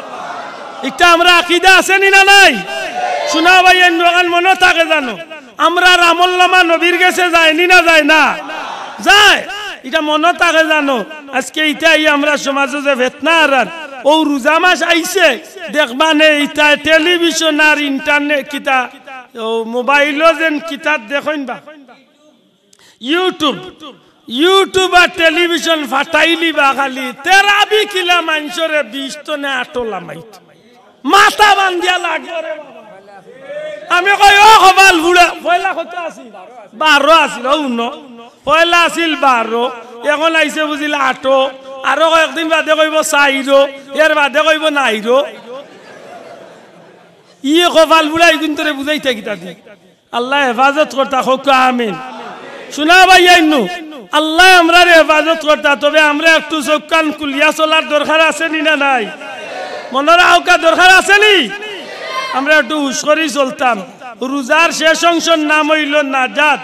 ইটা আমরা আকিদা আছে নি না নাই? শুনা ভাই, এন ওখান মনো থাকে জানো? আমরার আমলনামা নবীর গেছে যায় নি না যায় না? যায়। ইটা মনো থাকে জানো? আজকে ইতা ই আমরার সমাজো যে ফেতনা আরার, অউ রোজা মাস আইছে, দেখবা নে ইতা টেলিভিশন আর ইন্টারনেট কিতা, অউ মোবাইলো যেন কিতা দেখইন বা। YouTube, YouTube আর টেলিভিশন ফাটাইলিবা খালি, তেরাবি কিলা মানষরে বিশ তনে আটো লামাইত। মাথা বান্ধিয়া লাগবো রে বাবা। আমি কই, ও কপাল ফুড়া, পয়লা কত আছিল? বারো আছিল, অউ হুনো। পয়লা আছিল বারো, এখন আইছে বুজিল আটো, আরো কয়েকদিন বাদে কইবো চাইরো, এর বাদে কইবো নাইরো। ই কপাল ফুড়া, ইগুইন্তরে বুঝাইতা কিতা দি? আল্লায় হেফাজত করতা, কউক্কা আমিন। শুনা ভাইয়াইন, আল্লায় আমরারে হেফাজত করতা, তবে আমরা একটু চউখ কান খুলিয়া চলার দরকার আছে নি না নাই? মনো রাখউক্কা, দরকার আছে নি? আমরা একটু হুশ করি চলতাম। রোজার শেষ অংশর নাম অইলো নাজাত,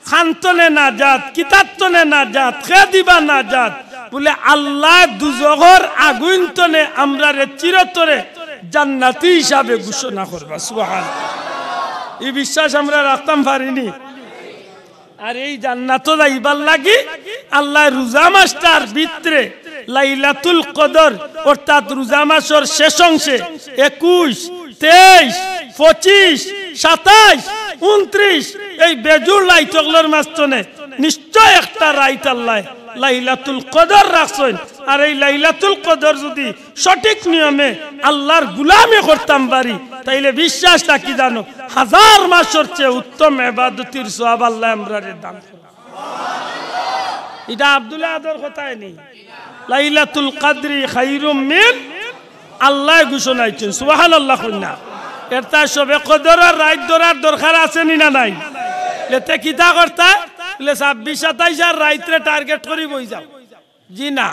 খান তনে নাজাত, কিতার তনে নাজাত, কে দিবা নাজাত? বুলে আল্লায় দুজখর আগুইন তনে আমরারে চিরতরে জান্নাতি হিসাবে ঘোষণা করবা। সুবহানাল্লাহ। ই বিশ্বাস আমরা রাখতাম পারি নি? আর এই জান্নাতো যাইবার লাগি আল্লায় রোজা মাসটার ভিতরে লাইলাতুল কদর, অর্থাৎ রোজা মাসর শেষ অংশে একুশ, তেইশ, পঁচিশ, সাতাইশ, ঊনত্রিশ, এই বেজুড় রাইত অকলর মাঝখানে নিশ্চয় একটা রাইত আল্লায় লাইলাতুল কদর রাখছইন। আর এই লাইলাতুল কদর যুদি সঠিক নিয়মে আল্লার গুলামি করতাম পারি, তাইলে বিশ্বাস রাখি জানো, হাজার মাসর চেয়ে উত্তম এবাদতির সওয়াব আল্লায় আমরারে দান করবা। ইটা আব্দুল আহাদর কথায় নি, লাইলাতুল কদরি খাইরুম মিন আল্লায় ঘোষণা দিছইন, সুবহানাল্লাহ কইন না। এরতা শবে কদরর রাইত ধরার দরকার আছে নি না নাই? তে কিতা করতা? বলে ছাব্বিশ সাতাইশ আর রাইতরে target করি বই যাও। জি না,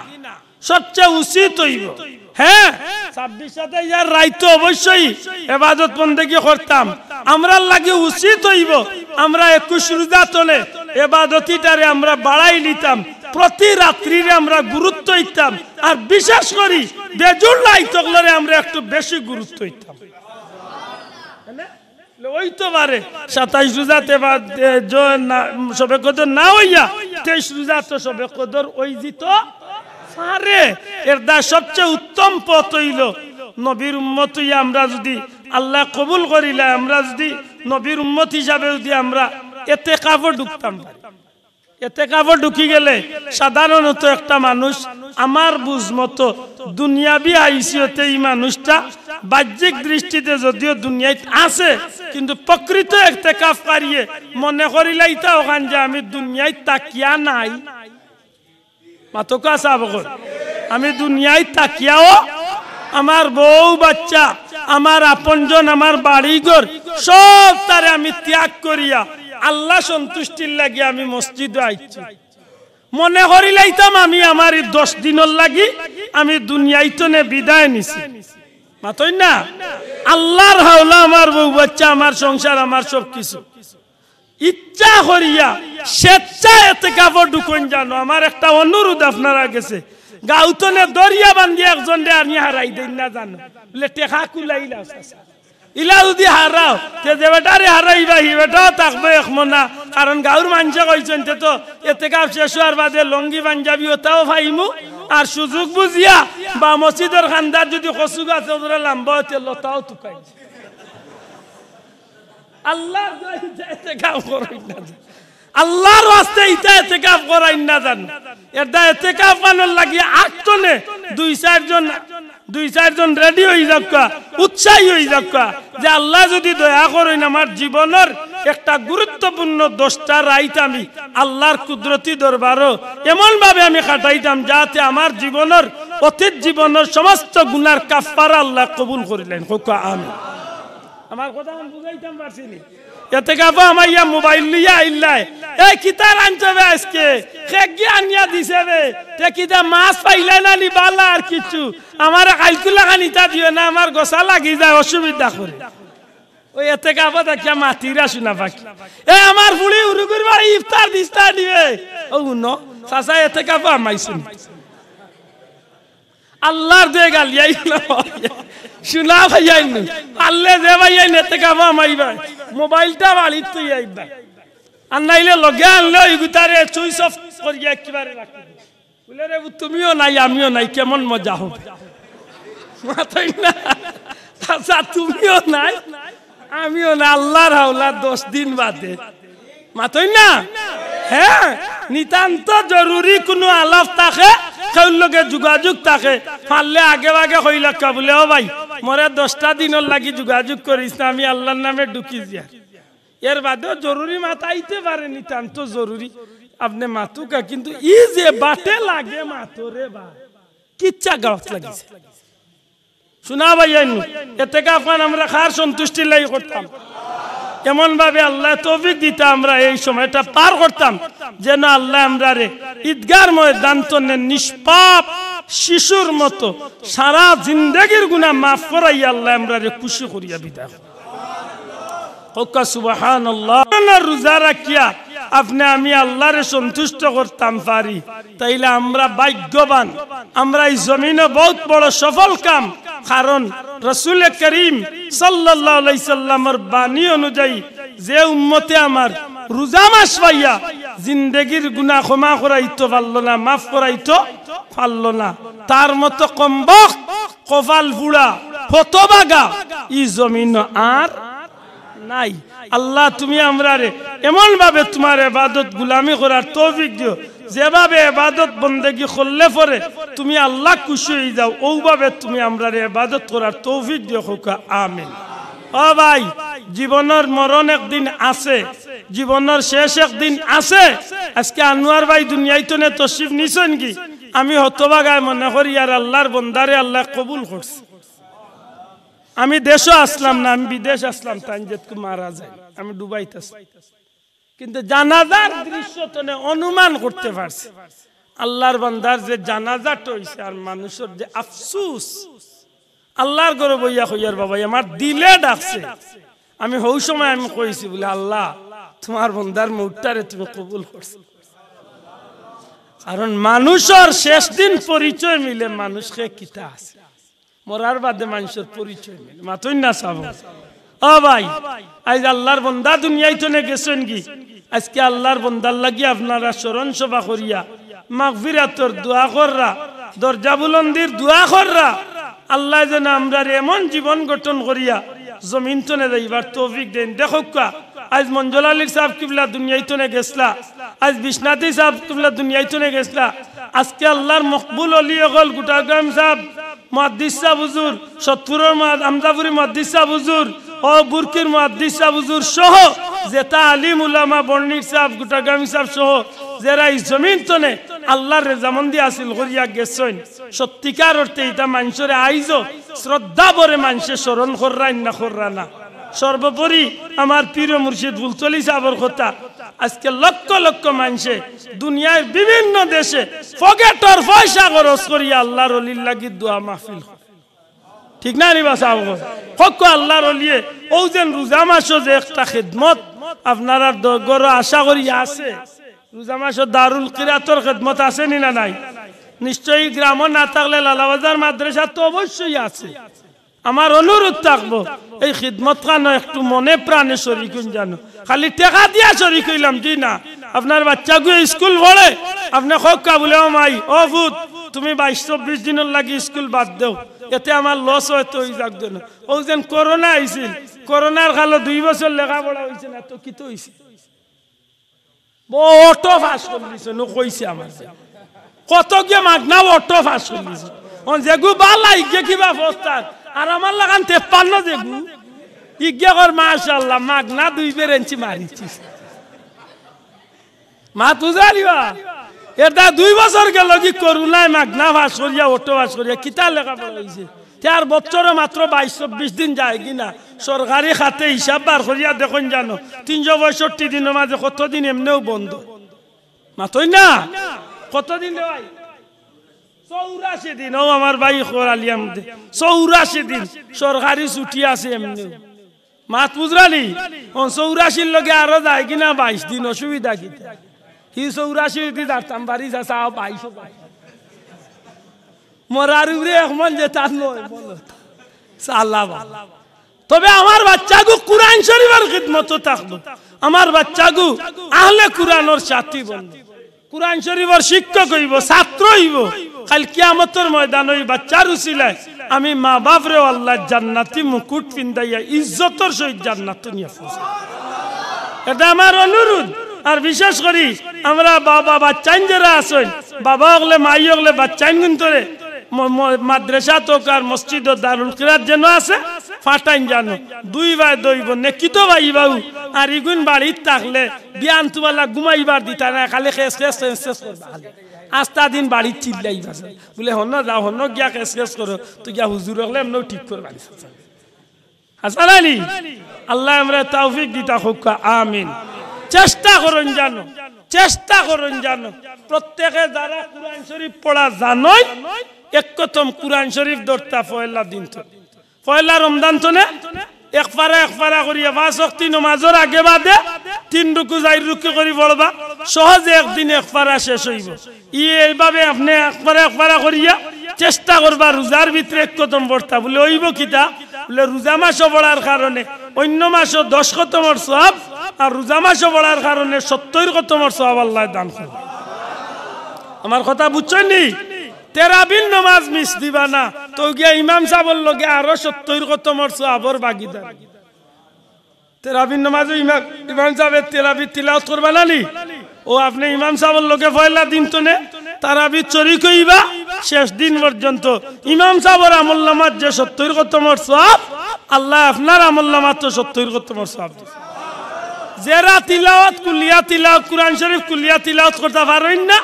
সবচেয়ে উচিত অইবো, হ্যাঁ, ছাব্বিশ সাতাইশ আর রাইত অবশ্যই এবাদত বন্দেগি করতাম। আমরার লাগি উচিত অইবো, আমরা একুশ রোজা তনে এবাদতিটারে আমরা বাড়াই নিতাম, প্রতি রাত্রিরে আমরা গুরুত্ব দিতাম, আর বিশেষ করি বেজুড় রাইত অকলরে আমরা একটু বেশি গুরুত্ব দিতাম। অইতো পারে সাতাইশ রোজাতে বা, এ, জ-, না, শবে কদর না অইয়া তেইশ রোজাত শবে কদর অইযিতো পারে। এরদায় সবচেয়ে উত্তম পথ অইলো, নবীর উম্মত অইয়া আমরা যুদি আল্লায় কবুল করিলায়, আমরা যুদি নবীর উম্মত হিসাবে যুদি আমরা এতেকাফো ঢুকতাম পারি। এতেকাফো ঢুকি গেলে সাধারণত একটা মানুষ আমার বুঝ মতো দুনিয়াবি হাইসিয়তে ই মানুষটা বাহ্যিক দৃষ্টিতে যদিও দুনিয়াত আছে, কিন্তু প্রকৃত এতেকাফকারিয়ে মনে করিলাইতা অখান যে আমি দুনিয়াত থাকিয়া নাই। মাতকা সাব অকল, আমি দুনিয়াত থাকিয়াও আমার বউ বাচ্চা, আমার আপনজন, আমার বাড়িঘর সবতারে আমি ত্যাগ করিয়া আল্লা সন্তুষ্টির লাগি আমি মসজিদো আইছি। মনে করিলাইতাম আমি আমার ই দশ দিনর লাগি আমি দুনিয়াইতনে বিদায় নিছি। মাতইন না? আল্লার হাওলা আমার বউ বাচ্চা, আমার সংসার, আমার সব কিছু। ইচ্ছা করিয়া স্বেচ্ছায় এতেকাফো ঢুকইন জানো। আমার একটা অনুরোধ আপনারার গেছে, গাউতনে দড়িয়া বান্ধিয়া একজনরে আনি হারাই দেইন না জানো, বুলে টেকা কুলাইলাও চাচা। ইলা যুদি হারাও, তে যে বেটারে হারাইবা, হি বেটাও থাকবো এক মনা। কারণ গাউর মানষে কইছইন, তে তো এতেকাফ শেষ অওয়ার বাদে লুঙ্গি পাঞ্জাবি অতাও পাইমু, আর সুযোগ বুঝিয়া বা মসজিদর কান্দাত যুদি কচু গাছ অতরা লাম্বা অয়, তে লতাও তুকাই। আল্লার দোয়াই ইতা এতেকাফ করইন না জানো। আল্লার ওয়াস্তে ইতা এতেকাফ করইন না জানো। এরদায় এতেকাফ বানোর লাগি আটটনে দুই চাইরজন, দুই চাইরজন ready অইযাউক্কা, উৎসাহী অইযাউক্কা, যে আল্লায় যুদি দয়া করইন আমার জীবনর একটা গুরুত্বপূর্ণ দশটা রাইত আমি আল্লার কুদরতি দরবারো এমন ভাবে আমি কাটাইতাম যাতে আমার জীবনর, অতীত জীবনর সমস্ত গুনার কাফফারা আল্লায় কবুল করিলাইন। কউক্কা আমিন। আমার কথাখান বুঝাইতাম পারছি নি? এতেকাফো হামাইয়া মোবাইল লইয়া আইল্লায়। এই কিতা আনছো বে আইজকে? কেগি আনিয়া দিছে বে? তে কিতা মাছ পাইলায় না নি বালা আর কিচ্ছু? আমারে কাইলকুর লাখান ইতা দিও না, আমার গসা লাগি যায়, অসুবিধা করে। অউ এতেকাফো থাকিয়া মাতিরা শুনা পাখি। এ আমার ফুড়ি উরুগুর বাড়ি ইফতার দিস্তা নিবে। অউ হুনো, চাচা এতেকাফো হামাইছইন। আল্লার দোয়াই গালিয়াইন না। শুনা ভাইয়াইন, পারলে যে ভাইয়াইন এতেকাফো হামাইবায়, মোবাইলটা বাড়িত থইয়া আইবা। আর নাইলে লগে আনলে ইগুতারে switch off করিয়া একেবারে রাখি। বুলে, "রে, তুমিও নাই, আমিও নাই, কেমন মজা হবে?" মাতইন না। আচ্ছা, তুমিও নাই, আমিও না, আল্লার হাওলা দশ দিন বাদে। মাতইন না? হ্যাঁ, নিতান্ত জরুরি কুনু আলাপ থাকে, কেউর লগে যোগাযোগ থাকে, পারলে আগে ভাগে কইলাউক্কা বুলে, "ও ভাই, মোরে দশটা দিনর লাগি যোগাযোগ করিস না, আমি আল্লার নামে ঢুকি যিয়ার।" এর বাদেও জরুরি মাত আইতে পারে, নিতান্ত জরুরি আপনে মাতুক্কা, কিন্তু ই যে বাটে লাগে মাতরে বা, কিচ্ছা গাওয়াত লাগিছে। শুনা ভাইয়াইন, এতেকাফখান আমরা কার সন্তুষ্টির লাগি করতাম? এমন ভাবে আল্লায় তৌফিক দিতা আমরা এই সময়টা পার করতাম, যেন আল্লায় আমরারে ঈদগার ময়দান তনে নিষ্পাপ শিশুর মতো সারা জিন্দেগির গুনা মাফ করাইয়া আল্লায় আমরারে খুশি করিয়া বিদায় করতা। কউক্কা সুবহানাল্লাহ। রোজা রাখিয়া আপনে আমি আল্লারে সন্তুষ্ট করতাম পারি, তাইলে আমরা ভাগ্যবান। আমরা ই জমিনো বউত বড় সফল কাম, কারণ রসুলে করিম সাল্লাল্লাহু আলাইহি সাল্লামর বাণী অনুযায়ী যে উম্মতে আমার রোজা মাস পাইয়া জিন্দেগির গুনা ক্ষমা করাইতো পারলো না, মাফ করাইতো পারলো না, তার মতো কমবখত, কপাল পুড়া, হতভাগা ই জমিনো আর নাই। আল্লাহ, তুমি আমরারে এমন ভাবে তুমার ইবাদত গুলামি করার তৌফিক দিও, যেভাবে ইবাদত বন্দেগি করলে পরে তুমি আল্লাহ খুশি অইযাও, অউভাবে তুমি আমরারে ইবাদত করার তৌফিক দিও, কউক্কা আমিন। ও ভাই, জীবনর মরণ একদিন আছে, জীবনর শেষ একদিন আছে। আজকে আনোয়ার ভাই দুনিয়াইতনে তশরিফ নিছইনগি, আমি হতভাগায় মনে করি আর আল্লাহর বন্দারে আল্লায় কবুল করছে। আমি দেশো আছলাম না, আমি বিদেশ আছলাম, তাইন যেতকু মারা যাইন, আমি দুবাইত আছলাম। কিন্তু জানাজার দৃশ্য তনে অনুমান করতে পারছি আল্লাহর বান্দার যে জানাজাটা অইছে আর মানুষর যে আফসুস। আল্লাহর ঘরো বইয়া কইয়ার, বাবাই আমার দিলে ডাকছে। আমি হউ সময় আমি কইছি বুলে, "আল্লাহ, তুমার বন্দার মউতটারে তুমি কবুল করছো।" কারণ মানুষর শেষ দিন পরিচয় মিলে মানুষ কে কিতা আছে। মরার বাদে মানষর পরিচয় মিলে। মাতইন না সাব। ও ভাই, আইজ আল্লাহর বন্দা দুনিয়াইতনে গেছইনগি। আজকে আল্লাহর বন্দার লাগি আপনারা স্মরণ সভা করিয়া মাগফিরাতর দোয়া কররা, দরজা বুলন্দির দোয়া কররা। আল্লায় যেন আমরারে এমন জীবন গঠন করিয়া জমিনতনে যাইবার তৌফিক দেইন। দেখউক্কা, আইজ মঞ্জুল আলী সাব কিবলা দুনিয়াইতনে গেছলা, আইজ বিশ্বনাথী সাব কিবলা দুনিয়াইতনে গেছলা। আজকে আল্লাহর মকবুল অলি অকল গুটাগাম সাব, মুহাদ্দিস সাব হুজুর, সতপুরর মুহাদ-, আমজাপুরি মুহাদ্দিস সাব হুজুর, ও বুরকির মুহাদ্দিস সাব হুজুর সহ যেতা আলিম উলামা বর্ণিক সাব, গুটাগামী সাব সহ যেরা ই জমিনতনে আল্লাহর রেজামন্দি হাসিল করিয়া গেছইন, সত্যিকার অর্থে ইতা মানষরে আইজও শ্রদ্ধা ভরে মানষে স্মরণ কররা না, কররা না। সর্বোপরি আমার পীর ও মুর্শিদ ফুলতলি সাবর কথা, আজকে লক্ষ লক্ষ মানষে দুনিয়ার বিভিন্ন দেশে পকেটর পয়সা খরচ করিয়া আল্লাহর অলির লাগি দোয়া মাহফিল করে। ঠিক না নি বা সাব? কউক্কা আল্লাহর অলিয়ে, অউ যেন রোজা মাসো যে একটা খেদমত আপনারার দ-, ঘরো আশা করি আছে, রোজা মাসো দারুল কিরাতর খেদমত আছে নি না নাই? নিশ্চয়ই গ্রামো না থাকলে লালাবাজার মাদ্রাসা তো অবশ্যই আছে। আমার অনুরোধ থাকবো, এই খিদমত খানো একটু মনে প্রাণে শরিক অইন জানো। খালি টেকা দিয়া শরিক অইলাম, জি না। আপনার বাচ্চাগুয়ে স্কুল পড়ে, আপনে কউক্কা বুলে, "ও মাই, ও পুত, তুমি বাইশ চব্বিশ দিনর লাগি স্কুল বাদ দেও, এতে আমার লস অয় তো অই যাক যেন।" অউ যেন করোনা আইছিল, করোনার কালো দুই বছর লেখাপড়া অইছে না, তো কিতা অইছে? অটো পাস করিলিছে, নু কইছে আমার যে। কতগুয়ে মাগনা অটো পাস করিলিছে। অন যেগু বালা ইগে কিবা ফস্তার, আর আমার লাখান তেপ্পান্ন যেগু, ইগে কর মাশাআল্লাহ, মাগনা দুই বেরেঞ্চি মারিছি। মাত বুঝারিবা? এটা দুই বছর গেলগি করোনায় মাগনা পাস করিয়া, অটো পাস করিয়া, কিতা লেখাপড়া অইছে? তে আর বছরো মাত্র বাইশ চব্বিশ দিন যায়গি না। সরকারি খাতে হিসাব বার করিয়া দেখইন জানো, তিনশো পঁয়ষট্টি দিনর মাঝে কতদিন এমনেউ বন্ধ? মাতইন না? কতদিন রে ভাই? চৌরাশি দিন। ও আমার ভাই খোর আলী আহমদে, চৌরাশি দিন সরকারি ছুটি আছে এমনেউ। মাত বুঝরানি? অন চৌরাশির লগে আরো যায়গি না বাইশ দিন, অসুবিধা কিতা? হি চৌরাশি যদি যারতাম পারি, যা চাও বাইশ। মরার উপরে এক মন যে তার নয়, বলো। আল্লাহ বাবা। তবে আমার বাচ্চাগু কুরআন শরিফর খিদমতো থাকবো, আমার বাচ্চাগু আহলে কুরআনর সাথী বনবো। কুরআন শরিফর শিক্ষক অইবো, ছাত্র অইবো। কাইল কিয়ামতর ময়দানো ই বাচ্চার উছিলায় আমি মা-বাফরেও আল্লায় জান্নাতি মুকুট ফিন্দাইয়া ইজ্জতর সহিত জান্নাতো নিয়া পৌঁছাইবো। এটা আমার অনুরোধ। আর বিশেষ করি আমরা বাবা, বাচ্চাইন যেরা আছইন, বাবা অকলে, মাই অকলে, বাচ্চাইনগুইন্তরে ম-, ম-, মাদ্রাসাত অউক আর মসজিদো দারুল কিরাত যেন আছে, ফাটাইন জানো। দুই ভাই দইব, নেকি তো পাইবাউ। আর ইগুইন বাড়িত থাকলে বিয়ান তুমালা ঘুমাইবার দিতা না, খালি খেস খেস খেস খেস করবা খালি। আস্তা দিন বাড়িত চিল্লাইবা। বুলে, "হনো যাও, হনো গিয়া খেস খেস করো, তো গিয়া হুজুর অকলে এমনেউ ঠিক করবা।" হাসান আলী, আল্লায় আমরারে তৌফিক দিতা কউক্কা, আমিন। চেষ্টা করইন জানো, চেষ্টা করইন জানো। প্রত্যেকে যারা কুরআন শরিফ পড়া জানইন, এক খতম কুরআন শরিফ ধরতা পয়লা দিন তো। পয়লা রমজান তো নে, এক পারা এক পারা করিয়া পাঁচ ওয়াক্তি নমাজর আগে বাদে তিন রুকু চাইর রুকু করি পড়বা, সহজে একদিন এক পারা শেষ অইবো। ই এইভাবে আপনে এক পারা এক পারা করিয়া চেষ্টা করবা রোজার ভিতরে এক খতম পড়তা। বুলে, "অইবো কিতা?" বুলে, "রোজা মাসো পড়ার কারণে অইন্য মাসো দশ খতমর সওয়াব, আর রোজা মাসো পড়ার কারণে সত্তইর খতমর সওয়াব আল্লায় দান করবা।" আমার কথা বুঝছইন নি? তেরাবির নমাজ মিস দিবা না, তো গিয়া ইমাম সাবর লগে আরো সত্তইর খতমর সওয়াবর ভাগিদার। তেরাবির নামাজো ইমাম, ইমাম সাবে তেরাবির তিলাওত করবা না নি? ও আপনে ইমাম সাবর লগে পয়লা দিন তনে তারাবিত শরিক অইবা, শেষ দিন পর্যন্ত। ইমাম সাবর আমলনামাত যে সত্তইর খতমর সওয়াব, আল্লায় আপনার আমলনামাত তো সত্তইর খতমর সওয়াব দিছে। যেরা তিলাওত কুলিয়া তিলাওত, কুরআন শরিফ কুলিয়া তিলাওত করতা পারইন না,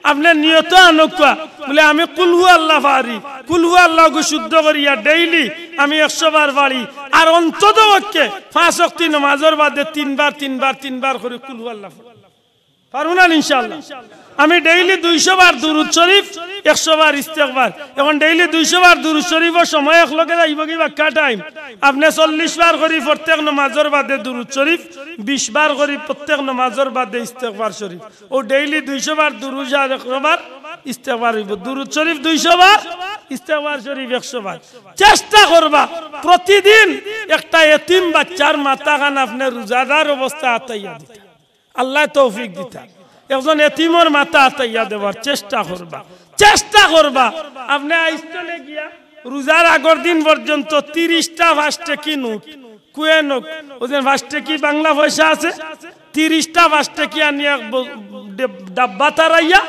আপনে নিয়ত আনউক্কা, বুলে, "আমি কুলহু আল্লাহ পারি, কুলহু আল্লাহগু শুদ্ধ করিয়া daily আমি একশো বার পারি, আর অন্তত পক্ষে পাঁচ ওয়াক্তি নামাজর বাদে তিনবার, তিনবার, তিনবার করি কুলহু আল্লাহ পড়ি।" পারমু না ইনশাআল্লাহ? আমি daily দুইশো বার দুরুদ শরিফ, একশো বার ইস্তেগফার। এখন daily দুইশো বার দুরুদ শরিফর সময় একলগে যাইবোগি বাক্কা time। আপনে চল্লিশ বার করি প্রত্যেক নামাজর বাদে দুরুদ শরিফ, বিশ বার করি প্রত্যেক নামাজর বাদে ইস্তেগফার শরিফ। ও daily দুইশো বার দুরুদ আর একশো বার ইস্তেগফার অইবো। দুরুদ শরিফ দুইশো বার, ইস্তেগফার শরিফ একশো বার। চেষ্টা করবা প্রতিদিন একটা এতিম বাচ্চার মাথাখান আপনে রোজাদার অবস্থায় আতাইয়া দিতা। আল্লায় তৌফিক দিতা। একজন এতিমর মাথা আতাইয়া দেওয়ার চেষ্টা করবা, চেষ্টা করবা। আপনে আইজ তনে গিয়া রোজার আগর দিন পর্যন্ত তিরিশটা পাঁচ টেকি নোট, কুয়েন অউক, অউ যে পাঁচ টেকি বাংলা পয়সা আছে, তিরিশটা পাঁচ টেকি আনিয়া এক ব-, ডে-, ডাব্বা তারাইয়া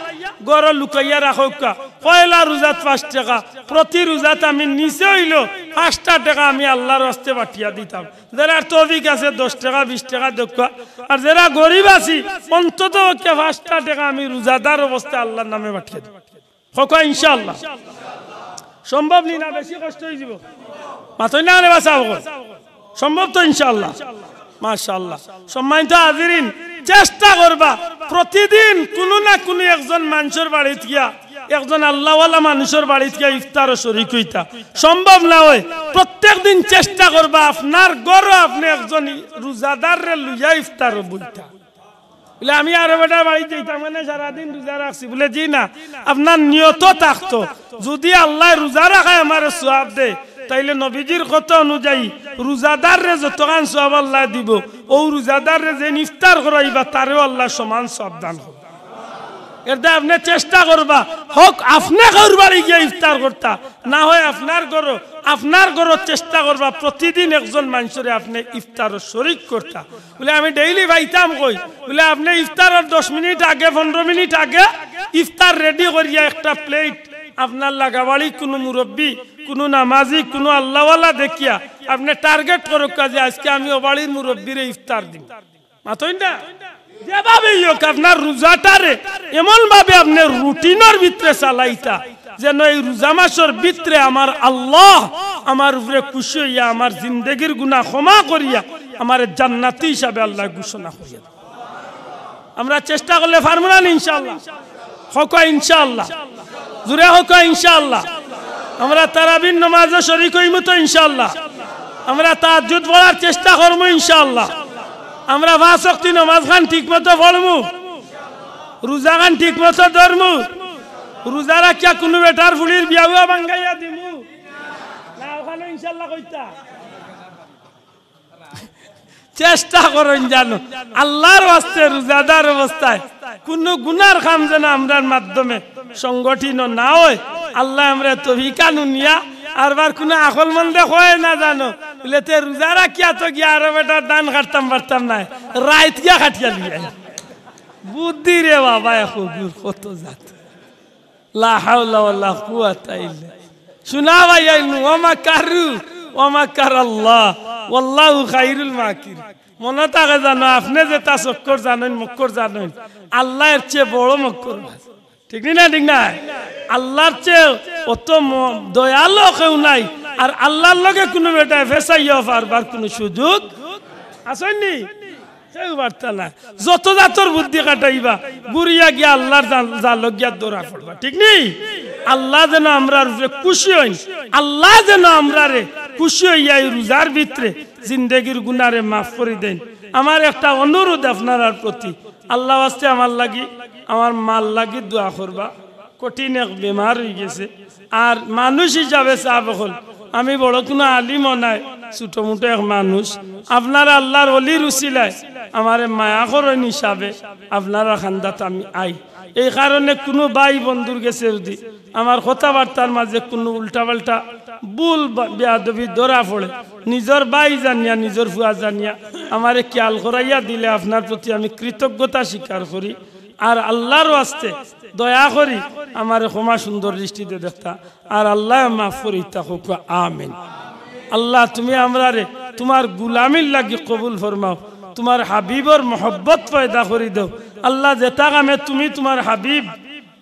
ঘরো লুকাইয়া রাখউক্কা। পয়লা রোজাত পাঁচ টেকা, প্রতি রোজাত আমি নিচে অইলেও পাঁচটা টেকা আমি আল্লার ওয়াস্তে পাঠাইয়া দিতাম। যেরার তৌফিক আছে দশ টেকা, বিশ টেকা দেউক্কা, আর যেরা গরিব আছি অন্তত পক্ষে পাঁচটা টেকা আমি রোজাদার অবস্থায় আল্লার নামে পাঠাইয়া দিমু। কউক্কা ইনশাআল্লাহ। সম্ভব নি না? বেশি কষ্ট অইযিবো। মাতইন না রে বা সাব অকল। সম্ভব তো ইনশাআল্লাহ? মাশাআল্লাহ। সম্মানিত হাজিরিন, চেষ্টা করবা প্রতিদিন কুনু না কুনু একজন মানষর বাড়িত গিয়া, একজন আল্লাওয়ালা মানষর বাড়িত গিয়া ইফতারো শরিক অইতা। সম্ভব না অয়, প্রত্যেক দিন চেষ্টা করবা আপনার ঘরো আপনে একজন রোজাদাররে লইয়া ইফতারো বইতা। বুলে, "আমি আরো বেটার বাড়িত যাইতাম, মানে সারাদিন রোজা রাখছি।" বুলে, "জি না, আপনার নিয়ত থাকতো, যুদি আল্লায় রোজা রাখায় আমারে সওয়াব দেয়, তাইলে নবীজির কথা অনুযায়ী রোজাদাররে যতখান সওয়াব আল্লায় দিবো, অউ রোজাদাররে যেইন ইফতার করাইবা, তারেও আল্লায় সমান সওয়াব দান করবো।" এরদায় আপনে চেষ্টা করবা, হউক আপনে কারোর বাড়ি গিয়া ইফতার করতা, না অয় আপনার ঘরো, আপনার ঘরো চেষ্টা করবা প্রতিদিন একজন মানষরে আপনে ইফতারো শরিক করতা। বুলে, "আমি daily পাইতাম কই?" বুলে, "আপনে ইফতারর দশ মিনিট আগে, পনরো মিনিট আগে ইফতার ready করিয়া একটা plate আপনার লাগাবাড়ি কুনু মুরব্বি, কুনু নামাজি, কুনু আল্লাওয়ালা দেখিয়া আপনে target করউক্কা যে আইজকে আমি অউ বাড়ির মুরব্বিরে ইফতার দিমু।" মাতইন না? যেভাবেই অউক, আপনার রোজাটারে এমনভাবে আপনে routineর ভিতরে চালাইতা, যেন এই রোজা মাসর ভিতরে আমার আল্লাহ আমার উপরে খুশি অইয়া আমার জিন্দেগির গুনা ক্ষমা করিয়া আমারে জান্নাতি হিসাবে আল্লায় ঘোষণা করিয়া দেন। আমরা চেষ্টা করলে পারমু না নি ইনশাআল্লাহ? কউক্কা ইনশাআল্লাহ। জুরে কউক্কা ইনশাআল্লাহ। আমরা তারাবির নামাজো শরিক অইমু তো ইনশাআল্লাহ। আমরা তাহাজ্জুদ পড়ার চেষ্টা করমু ইনশাআল্লাহ। আমরা পাঁচ ওয়াক্তি নামাজখান ঠিকমতো পড়মু, রোজাখান ঠিকমতো ধরমু। রোজা রাখিয়া কুনু বেটার ফুড়ির বিয়াউয়া ভাঙ্গাইয়া দিমু না, অখানো ইনশাআল্লাহ কইতা। চেষ্টা করইন যেন আল্লার ওয়াস্তে রোজাদার অবস্থায় কুনু গুনার কাম যেন আমরার মাধ্যমে সংগঠিত না অয়। আল্লায় আমরারে তৌফিক দান করিয়া, আরবার কুনু আকলমন্দে কয় না যেন, বুলে, "তে রোজা রাখিয়া তো গিয়া আরো বেটার ধান কাটতাম পারতাম নায়, রাইত গিয়া কাটিয়া লইয়া আই।" বুদ্ধি রে বাবা, এক অগুর কত জাত। লা হাওলা ওয়ালা কুওয়াতা ইল্লা। শুনা ভাই, আইনু, ওয়া মাকারু, ওয়া মাকারাল্লাহ, ওয়াল্লাহু খাইরুল মাকিরিন। মনো থাকে যেন, আপনে যেতা চক্কর জানইন, মক্কর জানইন, আল্লায় এর চেয়ে বড় মক্কর। ঠিক নি না? ঠিক না? আল্লার চেয়ে অত ম-, দয়ালু কেউ নাই। আর আল্লার লগে কুনু বেটায় ফেসাইয়া পারবার কুনু সুযোগ আছেনি? কেউ পারতা না। যত জাতর বুদ্ধি খাটাইবা, ঘুরিয়া গিয়া আল্লার জাল-, জালো গিয়া ধরা পড়বা। ঠিক নি? আল্লাহ যেন আমরার উপরে খুশি অইন, আল্লাহ যেন আমরারে খুশি অইয়া এই রোজার ভিতরে জিন্দেগির গুনারে মাফ করি দেইন। আমার একটা অনুরোধ আপনারার প্রতি, আল্লার ওয়াস্তে আমার লাগি, আমার মার লাগি দোয়া করবা। কঠিন এক বেমার অইগেছে। আর মানুষ হিসাবে সাব অকল, আমি বড় কুনু আলিমও নায়, ছোটমোটো এক মানুষ। আপনারা আল্লার ওলির উসিলায় আমারে মায়া করইন হিসাবে আপনারার কান্দাত আমি আই। এই কারণে কুনু ভাই বন্ধুর গেছে যুদি আমার কথাবার্তার মাঝে কুনু উল্টাপাল্টা ভুল বা বেয়াদবি ধরা পড়ে, নিজর ভাই জানিয়া, নিজর ফুয়া জানিয়া আমারে খিয়াল করাইয়া দিলে আপনার প্রতি আমি কৃতজ্ঞতা স্বীকার করি। আর আল্লার ওয়াস্তে দয়া করি আমারে ক্ষমা সুন্দর দৃষ্টিতে দেখতা। আর আল্লায় মাফ করিতা কউক্কা, আমিন। আল্লাহ, তুমি আমরারে তুমার গুলামির লাগি কবুল ফরমাও, তুমার হাবিবর মহব্বত পয়দা করি দেও। আল্লাহ, যেতা কামে তুমি তুমার হাবিব,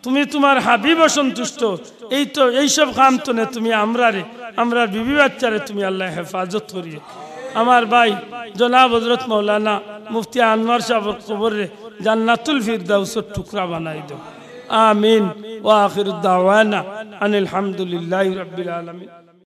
তুমি তুমার হাবিব অসন্তুষ্ট, এই তো, এইসব কাম তনে তুমি আমরারে, আমরার বিবি বাচ্চারে তুমি আল্লাহ হেফাজত করিও। আমার ভাই জনাব হযরত মাওলানা মুফতি আনোয়ার সাবর কবররে জান্নাতুল ফিরদাউসর টুকরা বানাই দেও। আমিন। ওয়া আখিরু দাওয়ানা আনিল হামদুলিল্লাহি রাব্বিল আলামিন।